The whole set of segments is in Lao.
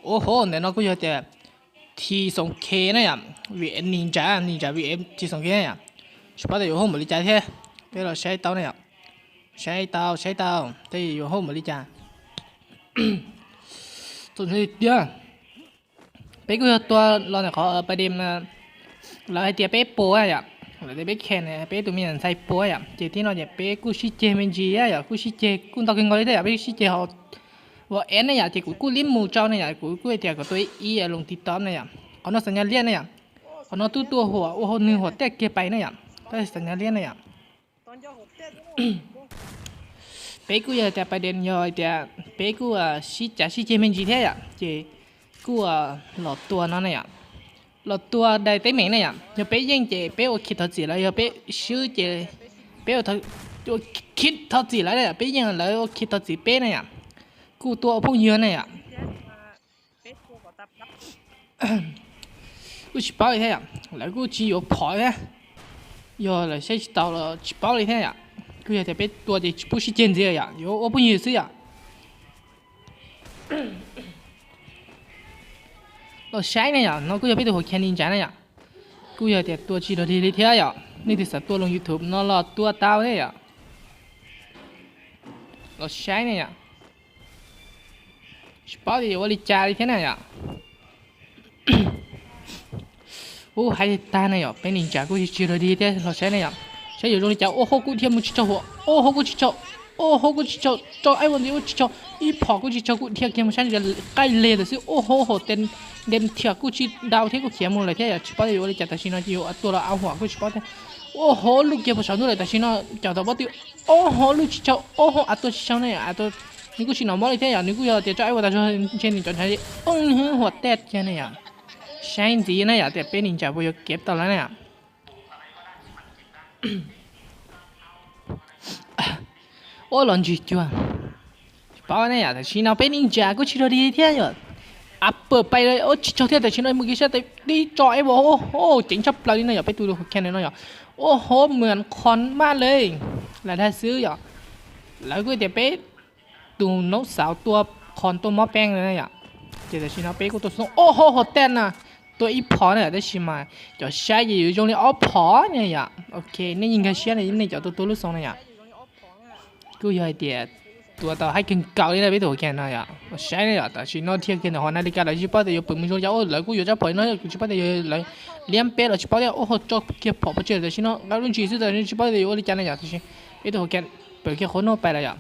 ໂອ້ໂຫ ແນ່ນອນ ກູຢອກແຕ່ ທີສອງເຄ ນະຫຍັງ ວີເອັສ ນິນຈາ ນິນຈາ ວີເອັສ ທີສອງເຄ ນະຫຍັງ ສະປອດ ແຕ່ຢູ່ໂຮມບໍລິຈາກແທ້ ເວລາໃຊ້ເຕົາ ນະຫຍັງ ໃຊ້ເຕົາ ໃຊ້ເຕົາ ແຕ່ຢູ່ໂຮມບໍລິຈາກ ສົນເດຍ ເປັນກູຕົວລອນ ຂໍປະເດັນນະ ລາວໃຫ້ເຕຍເປໂປ ອະ ລາວເຕຍເປແຄນ ເປຕູມີອັນໃສ່ໂປ ອະ ເຈທີ່ນອນ ເປກູຊິເຈເມນຈີ ອະ ກູຊິເຈ ກູຕອກເຄີງກໍໄດ້ ເປກູຊິເຈເຮົາ War End ນະຫຍັງ ເຈກູ ກູຫຼິ້ນໝູ່ເຈົ້າ ນະຫຍັງ ກູ ກູເຕຍກໍຕົວອີ ອະ ລົງຕິກຕອກ ນະຫຍັງ ຂໍນອກສັນຍາລຽນ ນະຫຍັງ ຂໍນອກຕູ້ຕົວຫົວ ໂອ້ໂຫ ໜຶ່ງຫົວແຕກເກໄປ ນະຫຍັງ ແຕ່ສັນຍາລຽນ ນະຫຍັງ ເປກູຢອກແຕ່ປະເດັນ ຢອກແຕ່ເປກູ ອາ ຊິຈາ ຊິເຈເມນຈີ ແທ້ ອະ ເຈກູ ອາ ຫຼໍ່ຕົວເນາະ ນະຫຍັງ ຫຼໍ່ຕົວໄດ້ເຕັມເໝງ ນະຫຍັງ ຢອກເປຍິງເຈ ເປໂອຄິດເທົ່າຈີລະ ຢອກເປຊື້ເຈ ເປໂອ ໂອຄິດເທົ່າຈີລະ ນະຫຍັງ ເປຍິງລະໂອຄິດເທົ່າຈີເປ ນະຫຍັງ ກູຕົວພວກເຍືອນ ນະຫຍັງ ກູຊິເປົາອີກແທ້ ລະກູຊິຢູ່ພໍແທ້ ຢອກລະໃຊ້ສະເຕົາລະຊິເປົາອີກແທ້ ກູຢາກແຕ່ເປັນຕົວທີ່ຜູ້ຊິເຈນເຈຍ ໂອເພິ້ນຢູ່ຊື່ ລະໃຊ້ນະຫຍັງເນາະ ກູຢາກເປັນຕົວຫົວແຂນນິນຈານະຫຍັງ ກູຢາກແຕ່ຕົວຈີໂດດີເທຍ ນີ້ທີ່ສະຕົວລົງ YouTube ເນາະ ລະຕົວເຕົາເດ ລະໃຊ້ນະຫຍັງ ສະເປົາດີ ວາລິຈາດີແທ້ນະຫຍັງ ໂອ້ ໄຮຕານະຫຍັງ ເປັນນິນຈາກູຊິໂດດີແທ້ ລະໃຊ້ນະຫຍັງ ໃຊ້ຢູ່ໂດດີຈາ ໂອ້ໂຫ ກູທຽມມຶງຊິເຈາະຫົວ ໂອ້ໂຫ ກູຊິເຈາະ ໂອ້ໂຫ ກູຊິເຈາະ ເຈາະໄອ້ວອນດີ ກູຊິເຈາະ ອີພໍ ກູຊິເຈາະ ກູທຽມເຄມຊັ້ນ ໃກ້ເລຍລະຊິ ໂອ້ໂຫ ໂຫເຕັນ ເດັນເທຍ ກູຊິດາວເທ ກູເຄມໝົດເລີຍແທ້ ສະເປົາດີ ວາລິຈາ ແຕ່ຊິນອນຢູ່ ອາຕົວລະອາຫົວ ກູຊິເປົາແທ້ ໂອ້ໂຫ ລູກເກມບໍ່ສອນດູເລີຍ ແຕ່ຊິນອນ ເຈົ້າຕະບໍ່ຕິ ໂອ້ໂຫ ລູກຊິເຈາະ ໂອ້ໂຫ ອາຕົວຊິເຈາະ ໃນອາຕົວ ນີ້ກູຊິໜອມບໍ່ເລີຍແທ້ ນີ້ກູຢາກແຕ່ເຈົ້າໄອ້ວອນຕາ ເຈນນີ້ຈອນໃຫ້ ໂອ້ໂຫ ຫົວແຕກແຄ່ນີ້ ໃຊ້ຈີນະຫຍັງ ແຕ່ເປັນນິນຈາບໍ່ຢາກເກັບຕອນແລກນະຫຍັງ ໂອ້ ລອນຈີຈົວ ເປົານະຫຍັງ ແຕ່ຊິນອນເປັນນິນຈາ ກູຊິໂດດີແທ້ ອາເປີດໄປເລີຍ ໂອ້ ຊິເຈາະແທ້ ແຕ່ຊິນອນ ມືກີ້ຊະ ແຕ່ດີເຈາະໄອ້ບໍ່ ໂອ້ໂຫ ເຈັງຊັບເລີຍນະຫຍັງ ເປັນຕູໂດໂຄແຄນນະຫຍັງ ໂອ້ໂຫ ເໝືອນຄອນມາກເລີຍ ລະໄດ້ຊື້ຫຍັງ ລະກູຈະເປັນ ຕູນົກສາວຕົວຄອນຕົວໝໍ້ແປ້ງເລີຍນະຫຍັງ ເຈແຕ່ຊິນອນເປັນກູຕົວສູງ ໂອ້ໂຫ ຫົວແຕກນະ ຕົວອີພໍນະຫຍັງ ແຕ່ຊິມາ ເຈົ້າຊາຍຢູ່ຈົງນີ້ ໂອ້ ພໍນະຫຍັງ ໂອເຄ ນີ້ຍິງກາເຊຍນະ ນີ້ເຈົ້າຕົວ ຕົວລູກຊົງນະຫຍັງ ກູຢອກແຕ່ຕົວເຕົາໃຫ້ເກັ່ງເກົ່ານີ້ນະ ເປັນໂຕແກນນະຫຍັງ ໃຊ້ນະຫຍັງ ແຕ່ຊິນອນທຽບກັນຫອນາລິກາ ລະຊິປອດແຕ່ຢູ່ປຶ້ມມືຊົງ ໂອ້ ລະກູຢູ່ຈັບພອຍເນາະ ຊິປອດແຕ່ຢູ່ລະ ລຽມເປະ ລະຊິປອດແຕ່ ໂອ້ໂຫ ເຈາະເກັບພໍບໍ່ເຈີ ແຕ່ຊິນອນ ລະລຸນຊິຊື່ ແຕ່ຊິປອດແຕ່ຢູ່ໂອລິຈັນນະຫຍັງ ເປັນໂຕແກນ ເປີເຄໂຄໂນໄປລະຫຍັງ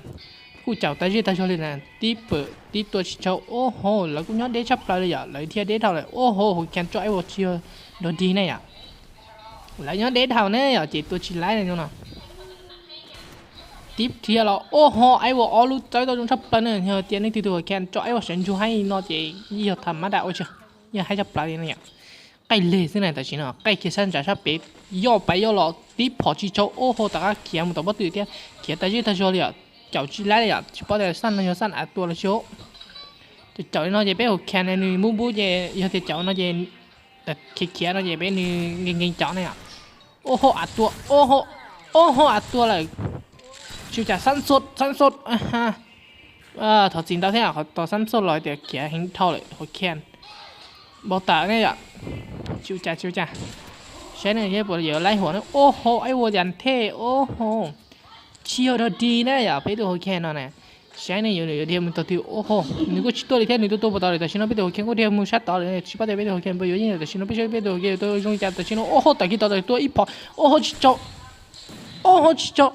ກູເຈົ້າຕາເຈຕາໂຈເລີຍນະ ຕີເປີ ຕີຕົວຊິເຈົ້າ ໂອ້ໂຫ ລະກູຍ້ອນເດຊະປາເລີຍ ລະເທຍເດເທົ່າເລີຍ ໂອ້ໂຫ ຫົວແຂນເຈາະໄອ້ວໍເຊຍໂດນດີນະຫຍັງ ລະຍ້ອນເດເທົ່າແນ່ຫຍັງ ເຈຕົວຊິໄລ່ນະຢູ່ນະ ຕິບເທຍລະ ໂອ້ໂຫ ໄອ້ວໍອອກລູກເຈົ້າຕົວຈົງຊະປາເນີ ເທຍນີ້ຕິຕົວແຂນເຈາະໄອ້ວໍແສນຈູໃຫ້ນອເຈ ຍອດທຳມະດາ ໂອເຊ ຍາໃຫ້ຊະປາເລີຍນະຫຍັງ ໄກ່ເລຊິນະ ແຕ່ຊິເນາະ ໄກ່ເຄຊັນຈາຊະເປ ຍໍໄປຍໍຫຼໍ ຕິພໍຊິເຈົ້າ ໂອ້ໂຫ ຕາກາເຂຍໝູ່ຕອບບໍ່ຕື່ເຕຍ ເຂຍຕາເຈຕາໂຈເລີຍ ເຈົ້າຈິໄລເລີຍ ຊິປອດແຕ່ສັ້ນນະໂຍສັ້ນອາຕົວລະໂຊ ເຈົ້າເນາະ ເຈເປໂອແຄນໃນໜຶ່ງບູບູເຈ ເຈົ້າເນາະ ເຈ ເຂຍເຂຍເນາະ ເຈເປໜຶ່ງເງງເຈາະເນາະ ໂອ້ໂຫ ອາຕົວ ໂອ້ໂຫ ໂອ້ໂຫ ອາຕົວເລີຍ ຊິຈາສັ້ນສຸດ ສັ້ນສຸດ ອາຮະ ເອີ ຖອດສິນຕາແທ້ ຂໍຕໍ່ຊັ້ນສົດລອຍແຕ່ເຂຍແຮງເທົ່າເລີຍ ຫົວແຂນບໍ່ຕາຍແນ່ຍະ ຊິວຈາ ຊິວຈາ ໃຊ້ໜຶ່ງເຮັດບໍ່ໄດ້ເຍາະ ໄລ່ຫົວນະ ໂອ້ໂຫ ໄອ້ຫົວຢັນເທ່ ໂອ້ໂຫ ຊຽວດອດດີແນ່ຍະ ເປັນຕົວຫົວແຂນເນາະນະ ໃຊ້ໜຶ່ງຢູ່ ຢູ່ທີ່ມັນຕົວທີ່ ໂອ້ໂຫ ໜຶ່ງກໍຊິຕົວເລີຍແທ້ ໜຶ່ງຕົວ ຕົວບໍ່ຕາຍເລີຍ ແຕ່ຊິໂນເປັນຕົວຫົວແຂນກໍເດວມູຊັດຕໍ່ເລີຍ ຊິປະເດເປັນຕົວຫົວແຂນບໍ່ຢູ່ນີ້ ແຕ່ຊິໂນເປັນ ເປັນຕົວເຂນ ຕົວຈົງຈາ ແຕ່ຊິໂນ ໂອ້ໂຫ ຕາກິດຕໍ່ເລີຍ ຕົວອີ່ພໍ ໂອ້ໂຫ ຊິເຈາະ ໂອ້ໂຫ ຊິເຈາະ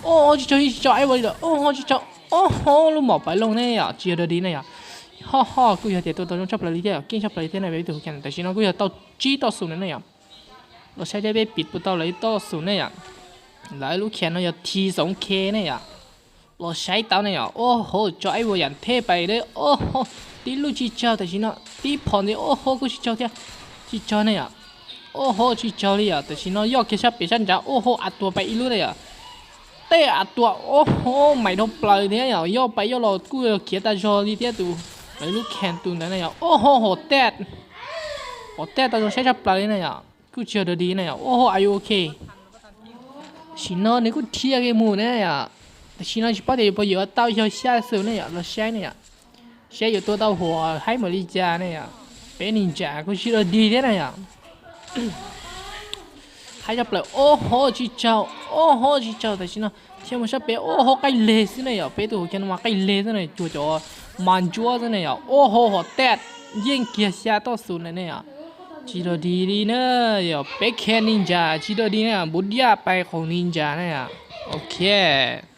ໂອ້ໂຫ ຊິເຈາະ ຊິເຈາະ ໄອ້ບໍ່ດີເດີ ໂອ້ໂຫ ຊິເຈາະ ໂອ້ໂຫ ລູກໝໍໄປລົງແນ່ຍະ ເຈຍດອດດີແນ່ຍະ ຮໍ ຮໍ ກູຢາກເຕະຕົວ ຕົວຈົງຊັບເລີຍແທ້ ກິນຊັບເລີຍແທ້ ໃນເວທີໂຕແກນ ແຕ່ຊິໂນ ກູຢາກເຕົ້າຈີ່ຕໍ່ສູນແນ່ຍະ ລະໃຊ້ໄດ້ໄປປິດປະຕູເລີຍຕໍ່ສູນແນ່ຍະ ລະລູກແຂນເນາະ ຢາກທີສອງເຄແນ່ຍະ ລະໃຊ້ເຕົາແນ່ຍະ ໂອ້ໂຫ ເຈາະໄອ້ບໍ່ຢັນເທ່ໄປເດີ ໂອ້ໂຫ ຕິລູກຊິເຈົ້າ ແຕ່ຊິເນາະ ຕິພອນເດ ໂອ້ໂຫ ກູຊິເຈົ້າເທ ຊິເຈົ້າແນ່ຍະ ໂອ້ໂຫ ຊິເຈົ້າເລີຍ ແຕ່ຊິເນາະ ຢອກເຄຊັບເປຊັນຈາ ໂອ້ໂຫ ອັດຕົວໄປອີກລູກແນ່ຍະ ເຕະອັດຕົວ ໂອ້ໂຫ ໄໝໂດນປະເລີຍເນຍ ຍໍໄປຍໍລໍ ກູເຄຍຕາຈອລີເຕະຕູ ໄປລູກແຂນຕູນັ້ນນະ ໂອ້ໂຫ ໂຫແຕດ ໂຫແຕດຕາຈົງໃຊ້ຈັບປະເລີຍນະ ກູເຈອດດີນະ ໂອ້ໂຫ ອາຍຸໂອເຄ ຊິນອນນີ້ກູເທຍເກໝູນະ ແຕ່ຊິນອນຊິປະເດບໍ່ຢູ່ເຕົ້າເຍົຊາເຊນະ ລະໃຊ້ນະ现在有多到火，还没离家呢呀，别人家过去了地铁了呀。还要不来，哦吼，去找，哦吼，去找，但是呢，天不下别，哦吼，该累死了呀，别都看嘛，该累死了，就叫慢脚死了呀，哦吼，好淡，眼给下到手了呢呀。知道地理呢，要别看人家，知道地呢，不要拜ของ人家呢呀。OK。